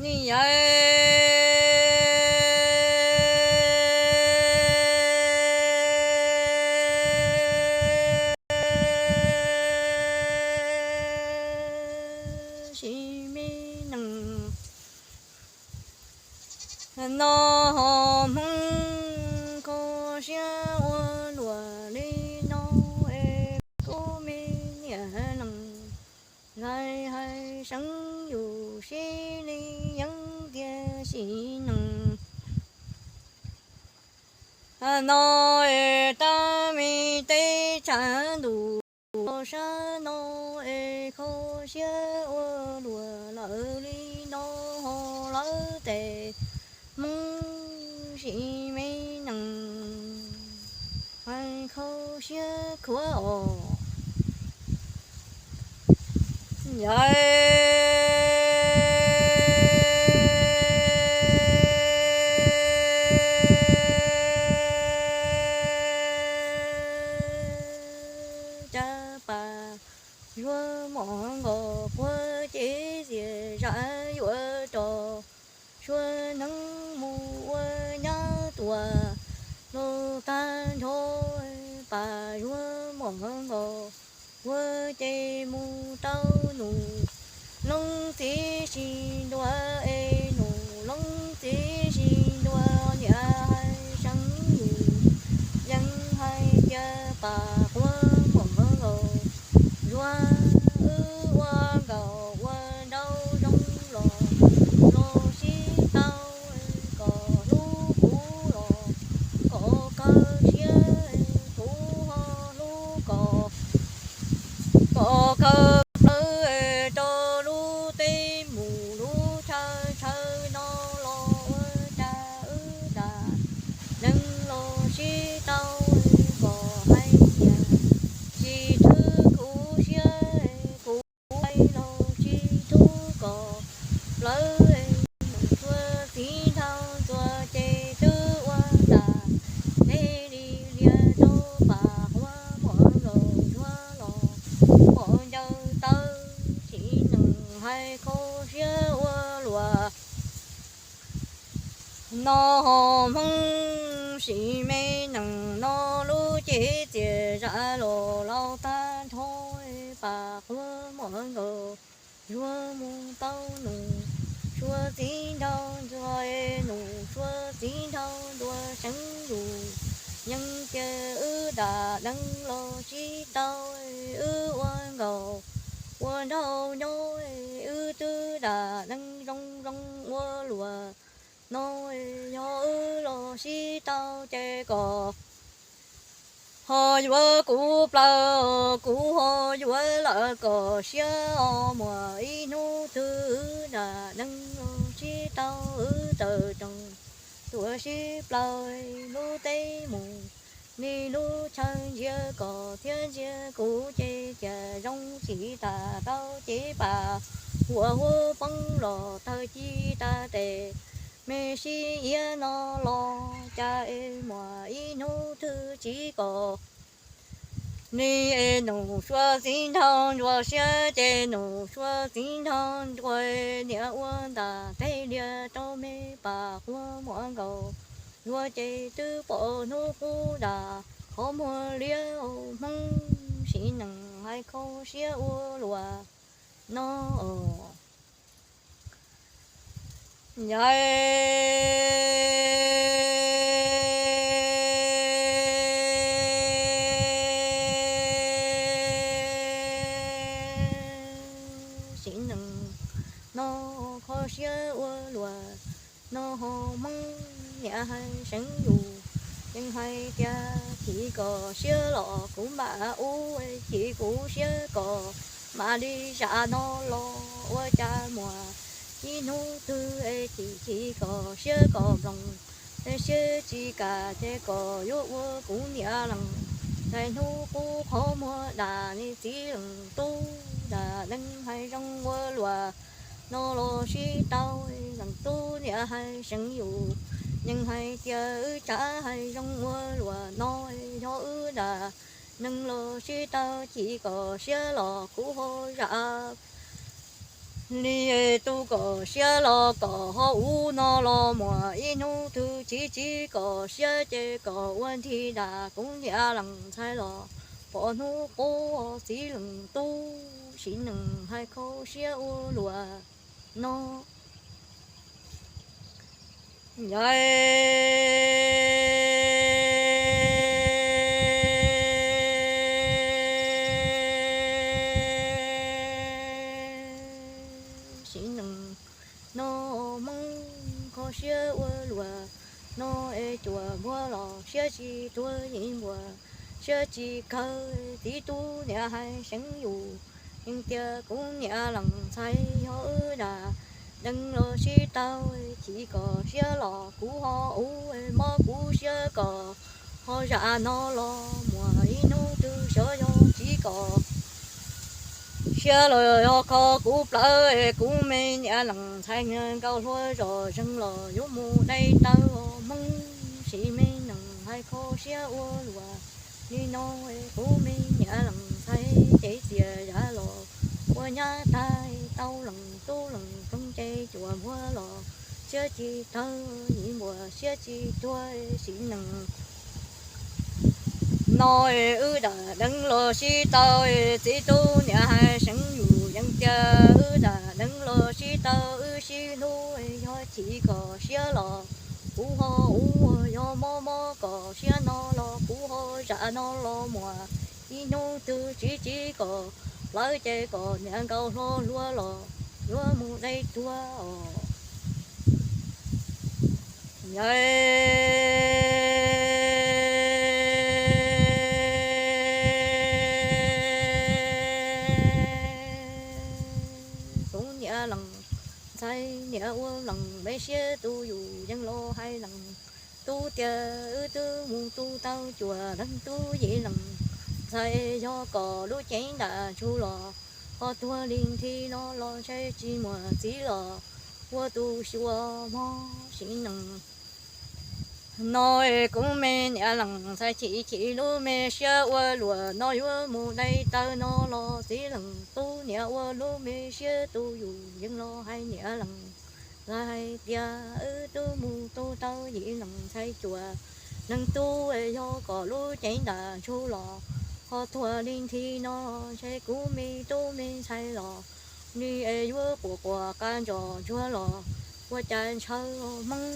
Niam yawm, sim me neej no ho Hmoob kho siab ua luaj li no es kuv me niam leej zais hais seev yus sib li yeeb tiag sim neej no es tab me teb chaws ntuj sab no es kho siab ua luaj lawm li no ho lawv tes Hmoob sim me neej hais kho siab khuav os. Yawm, cas pas yuav mom nkaus quav ces txias zam yuav rau sua neeb mus ua nyab tuaj los tag nrho, pas yuav mom nkaus quav ces mus tau nus loob txiv sib ntua es nus loob txiv sib ntua niam hais seev yus yeej hais tias pas quav mom nkaus yuav wb ua nkaus ua nraug zoo los los sib tau kom hlub kuv los kom kawg siab kuv ho hlub kom kom kawg plawv rau lub teb mus lub chaw chaw no los ua cas wb nram neej los sib tau kom hais tias tsis thwb kuv siab kuv hais los tsis thwb kom plawv mus sua txiv nraug ntxuag ces twb ua nram nej li lias rau pas quav mom nkaus yuav los mom ncaws taw sim neej hais kho siab ua luaj no ho Hmoob sim me neej no lub cev txias zam los laus tag nrho pas quav mom nkaus yuav mus tau nus sua txiv nraug ntxuag nus sua txiv nraug ntxuag seev yus yeej tias wb nram neej los sib tau wb ua nkaus ua nraug nyob wb twb nram neej zoo zoo ua luaj no yog wb los sib tau ces kom ho yuav kuv plaws kuv ho yuav lawm kom siab os muaj ib hnub twg wb nram neej los sib tau wb tawm rooj tuaj sib plaws lub teb mus li lub chaw ntsia kom thiab ntsia kuv ces cas zoo tsis tas tau ces pas huam huab poob los tawg ci tas tes me sib iab no los cas es muaj ib hnub twg tsis kom ni es nus sua txiv nraug ntsuag siab ces nus sua txiv nraug ntsuag niam ua ntas teg lias rau me pas quav mom nkaus yuav ces twb pom hnub qub nram qhov muag liab Hmoob sim neej hais kho siab ua luaj no os. Yawm, sim neej no kho siab ua luaj no ho Hmoob niam hais seev yus yeej hais tias chim kom siab los kuv mam ub, chim kuv siab kom mam li zam no los ua cas muaj ib hnub twg es chim chim kom siab kom nploos, siab tsis kam ces kom yuav ua kuv niam leej, hnub qub qhov muag dam li txiv leej tub dam neej hais zoo ua luaj no los sib tau, leej tub niam hais seev yus yeej hais tias wb tsav hais zoo ua luaj no yog wb dam neej los sib tau chim kom siab los kuv ho zam Li tu kom siab los kom ho ub no los muaj ib hnub twg txiv txiv kom siab ces kom ua nthi dam kuv niam lees ntxhais los pom hnub qub txiv lees tub sim neej hais kho siab ua luaj no. Yog sim neej no Hmoob kho siab ua luaj no es cuam npuab los siab tsis tuag, yim npuas siab tsis kawg. Txiv tub niam hais seev yus, yeej tias kuv niam lees ntxhais yog wb dam deev los sib tau, chim kom siab los kuv ho ub, mob kuv siab kom ho zam no los muaj ib hnub twg xyov yog txiv kom siab los yog kho kuv plawv. Kuv me niam lees ntxhais nkaus hluas zom zeeg los yuav mus dai taw Hmoob, sim me neej hais kho siab ua luaj li no. Kuv me niam lees ntxhais ces txias yav los ua nyab tag, tau lees tub lees roog ces cuam npuab los siab tsis tawg, yim npuas siab tsis tuag. Sim neej no wb dam deev los sib tau, txiv tub niam hais seev yus, yeej tias wb dam deev los sib tau wb sib hlub. Yog chim kom siab los kuv ho ub, yog mob mob kom siab no los kuv ho zam no los muaj ib hnub twg txiv txiv kom plawv ces kom niam nkaus hlo hluas los yuav mus dai tuag os. Yog kuv niam lees ntxhais niam ua lees me siab tu yus, yeej los hais lees tub tias wb twb mus tu tau cuam leej tub, yim lees ntxhais yog kom lub cev ntam ntsug los ho tuag li nthi no los ntshe tsis muaj txiv los ua tus xyuas mog. Sim neej no kuv me niam lees ntxhais chim chim lub me siab ua luaj no yuav mus dai taw no los txiv lees tub niam ua lub me siab tu yus, yeej los hais niam lees ntxhais tias wb twb mus tu tau yim lees ntxhais cuam leej tub, yog kom lub cev ntam ntsug los ho tuag li nthi no ntshe kuv me tub me ntxhais los nws es yuav quas quas qab ntsos ntsuag los ua cas ntshaw Hmoob.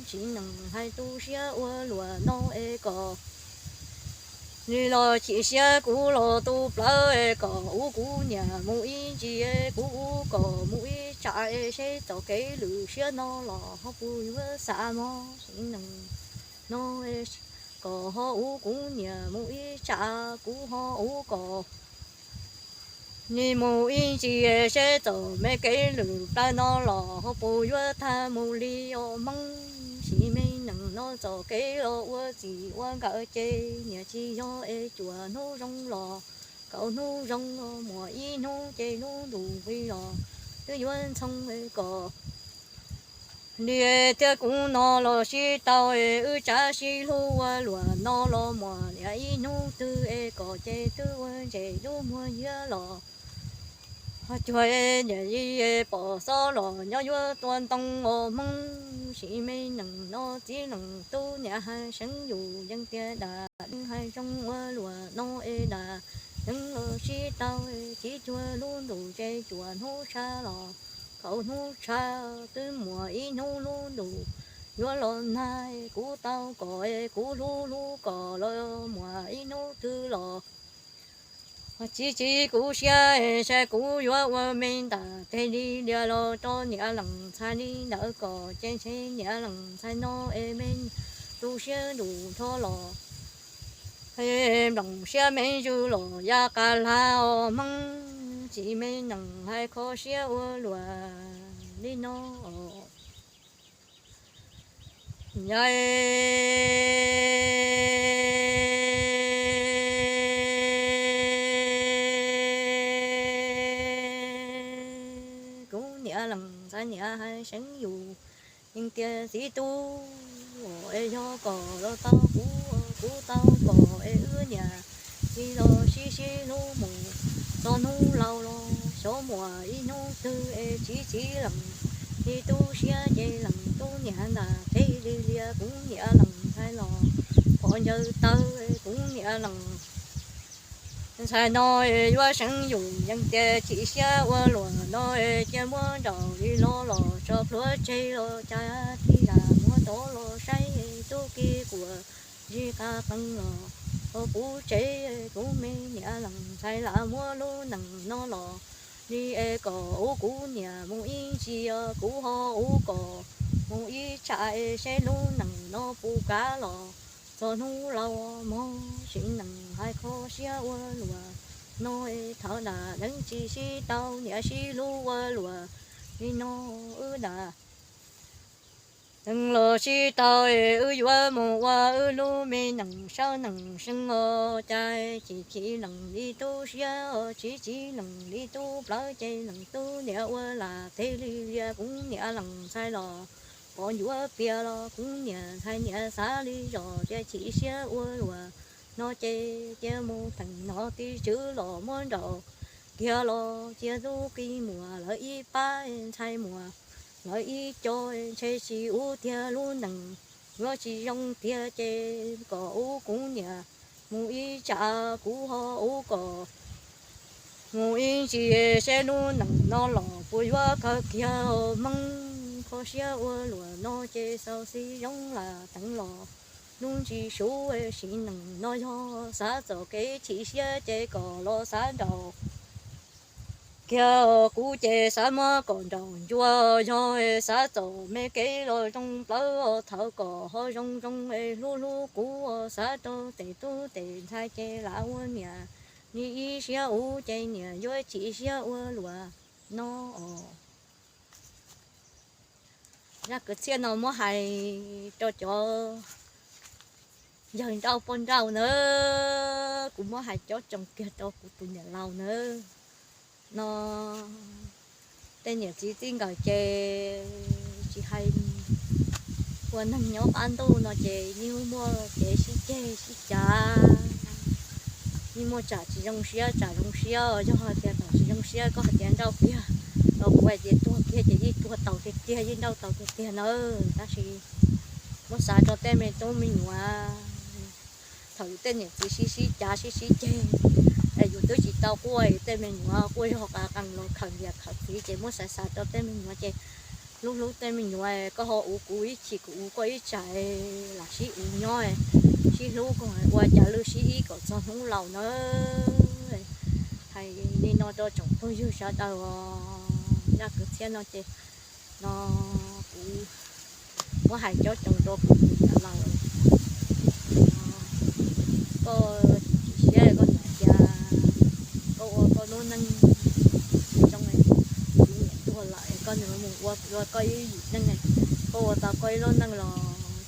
Sim neej hais tu siab ua luaj no es kom nws los chim siab kuv los tu plawv es kom ub kuv niam mus ib ntsis, kuv ub kom mus ib tsam es seb txoj kev lwm siab no los ho puas yuav xam mog. Sim neej no kom ho ub kuv niam mus ib tsam, kuv ho ub kom nws mus ib ntsis es seb txoj me kev lwm plawv no los ho puas yuav tag mus li os Hmoob. Sim me neej no txoj kev los ua txij ua nkawm ces niam tsis yog es cuam hnub zoo los kaum hnub zoo los muaj ib hnub ces lub ntuj nqis los twb yuav ntxhoo es kom nws thiab kuv no los sib tau es wb tsav sib hlub ua luaj no los muaj niam ib hnub twg es kom ces twb ua ntses lub muag yiab los ho cuag niam yij pom xob los nyob yuav tua ntoo os Hmoob. Sim me neej no txiv leej tub niam hais seev yus, yeej tias dam deev hais zoo ua luaj no es dam deev los sib tau, txiv cuag lub ntuj ces cuam hnub tshav los kaum hnub tshav twb muaj ib hnub lub ntuj yuav los nag, kuv tau kom kuv hlub hlub kom los muaj ib hnub twg los txiv txiv kuv siab es kuv yuav ua me ntam teg li lias los rau niam leej ntxhais li ntawd kom ces ntshe niam leej ntxhais no es me tu siab ntuj nrho los nplooj siab me ntsis los ya qas lag os Hmoob. Sim me neej hais kho siab ua luaj li no. Yog kuv niam leej ntxhais niam hais seev yus, yeej tias txiv tub es yog kom los tau kuv, kuv tau kom es wb niam txiv los sib sib hlub mus txog hnub laus los cov muam ib hnub twg es tsis txiv lees, ib tub siab ces lees tub niam ntag, tej li lias kuv niam lees ntxhais los, pom ncaws taw kuv niam lees ntxhais no, yuav seev yus yeej tias chim siab ua luam no, cia muab nraum li lo los tso plhuav tseg los cas tij lam muab rov los saib tub ki kuam zis qas qees los hauv kuv tsev, kuv me niam lees ntxhais lam muab lub nees no los li es kom ua kuv niam mus ib ntsis, kuv ho ua kom mus ib tsam es seb lub nees no puas kav los txog hnub laus mog. Sim neej hais kho siab ua luam no, thov lam deev tsis sib tau niam sib hlub ua luam li no wb lam deev los sib tau, wb yuav mus ua wb lub me nees sab nees seev os, cas chim chim lees li tub siab, tsis txiv lees li tub plawv, ces lees tub niam ua lam tej li lias kuv niam lees ntxhais los pov ncuav pias los kuv niam ntxhais niam xav li zos tias chim siab ua luam no ces cia mus theem hnov tis tswv los muab nraum kiag los cia tub ki muam lawv ib pab ntxhais muam lawv ib co, ntshe tsis ua tiag lub nees yuav tsis zoo tiag ces kom ua kuv niam mus ib tsam, kuv ho ua kom mus ib ntsis seb lub nees no los puas yuav kawg kiag. Hmoob kho siab ua luam no ces xaus xib zoo lam teev los hnub ntsis suv, sim neej no yog xav txom kev chim siab ces kom los xav nraum kiag, kuv ces xav muab kom nraum ncua, yog xav txom me kev los zoo plawv, thov kom ho zoo zoo hlub hlub kuv, xav rau tes tub tes ntxhais ces lam ua niam li ib siab ub ces niam yuav chim siab ua luam no os. Zaj kwv txhiaj no muab hais rau cov yawg nrauj poj nrauj na, kuv muab hais cob tsoo kiag rau kuv tus niam laus na. No tej niam txiv txij nkawm ces tsis hais ua neeg nyob qab ntuj no ces yeej muaj kev sib ceg sib cav, yeej muaj tsam tsis zoo siab tsam zoo siab. Yog hais tias thaum tsis zoo siab koj hais tias nrauj kiag, los kuv hais tias tuag kiag ces yeej tuag tau tiag tiag, yeej nrauj tau tiag tiag na. Tab sis muab xav rau tej me tub me nyuam, thaum yus tej niam txiv sib sib cav sib sib ceg, yus twb tsis tau quaj, tej me nyuam quaj zog qa qees los khawm niam khawm txiv ces muab xav xav rau tej me nyuam ces hlub hlub tej me nyuam, koj ho ua kuv ib chim kuv ua koj ib tsam, lam sib ua nyob, sib hlub kom ua cas lwj sib ib kom txog hnub laus na. Hais li no rau tsoom phooj ywg sawv daws os, zaj kwv txhiaj no ces no kuv muab hais cob tsoo rau kuv tus niam laus. Koj chim siab koj niam tias koj ua koj lub neej zoo, kuv niam tuag lawm koj nws mus ua koj ib yim neej, koj ua tau koj ib lub neej los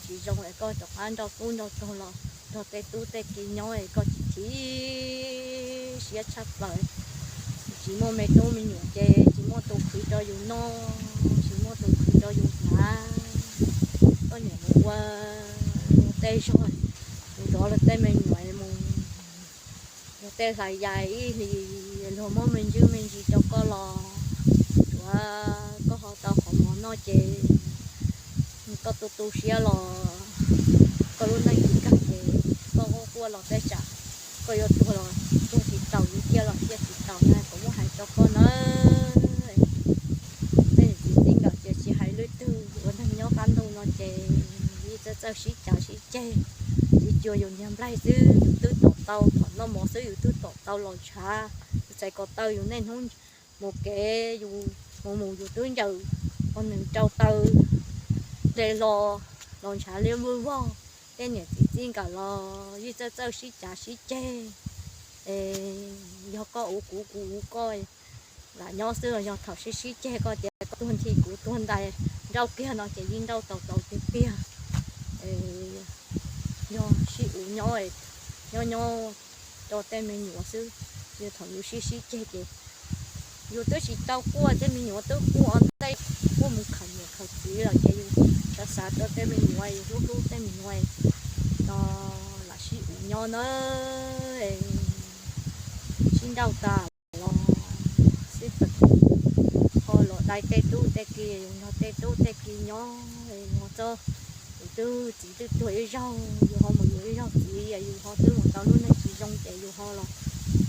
tsis zoo es koj rov qab nrauj tub nrauj taug los nrog tej tub tej ki nyob es koj chim chim siab tshaj plaws. Tsis muaj me tub me nyuam ces tsis muaj tus khwv rau yus noj, tsis muaj tus khwv rau yus hnav. Koj niam mus ua tej zog, mus zov luag tej me nyuam mus, luag tej hlais yais ib hlis, luag muab me ntsis me ntsis rau koj los tsuav koj ho tau qhov mov noj ces koj tu tu siab los koj lub neej tsis kawg ces koj quaj quaj los tej tsam koj yuav tuag los tuag tsis taus, yuav ciaj los ciaj tsis taus na, kuv muab hais rau koj na. Tej niam txiv txij nkawm ces tsis hais leej twg, ua neeg nyob qab ntuj no ces yeej txawj txawj sib cav sib ceg, tsis cuag yus niag nplaig xwb, yus twb tom tau, thaum noj mov xwb yus twb tom tau los ntshav, yus txais ko taw yus niaj hnub mus kev, yus mus mus yus twb ncaws, ua nws rau taw ple hlo los ntshav liab vog vog. Tej niam txiv txij nkawm los yeej txawj txawj sib cav sib ceg, es yog koj ua kuv kuv ua koj, lam nyob xwb los yog thaum sib sib ceg koj tias koj tuag nthi kuv tuag ntais, nrauj kiag no ces yeej nrauj tau tau tiag tiag. Yog sib ua nyob, nyob nyob rau tej me nyuam xwb, yog thaum yus sib sib ceg ces yus twb tsis tau quaj, tej me nyuam twb quaj ntej, quaj mus khawm niam khawm txiv lawm ces yus xav xav rau tej me nyuam, yus hlub hlub tej me nyuam no, lam sib ua nyob na, sib nrauj tas los xwb tag. Tej tub tej ki, yus nrog tej tub tej ki nyob, yus ho txob, yus twb txiv twb tuag ib zaug, yus ho mus yuav ib zaug txiv, yus ho twb mus tau lub neej tsis zoo ces yus ho los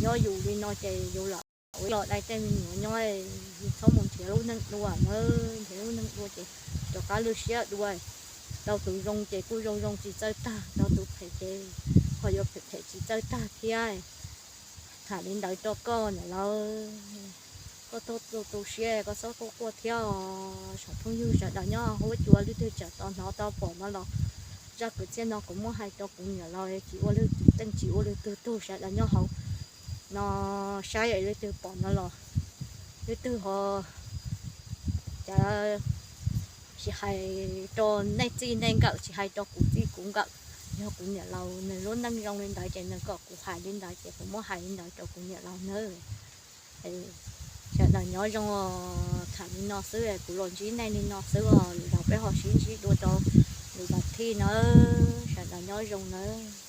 nyob yus li no ces yus lam ua los dai tej me nyuam nyob, yus txhob mus nrhiav lub neej dua na, nrhiav lub neej dua ces rov qab lwj siab dua. Tau tus zoo ces kuj zoo zoo tsis txawj tag, tau tus phem ces ho yuav phem phem tsis txawj tag thiab. Tham li ntawd rau koj niam laus, koj tu tu siab, koj txhob quaj quaj thiab os. Saum phooj ywg sawv daws nyob hauv huab cua leej twg tseem tau hnov tau pom no los, zaj kwv txhiaj no kuv muab hais rau kuv niam laus, tsis ua leej twg, tsis ua leej twg tuag, sawv daws nyob hauv no saib leej twg pom no los, leej twg ho cas tsis hais rau nej txij nej nkawm, tsis hais rau kuv txij kuv nkawm. Yog kuv niam laus nws lub neej zoo li ntawd ces nws kom kuv hais li ntawd ces kuv muab hais li ntawd rau kuv niam laus nawb. Sawv daws nyob zoo, tham li no xwb, kuv los ntsib nej li no xwb os, lwm zaus peb ho sib ntsib dua rau lwm daim thij nawb, sawv daws nyob zoo nawb.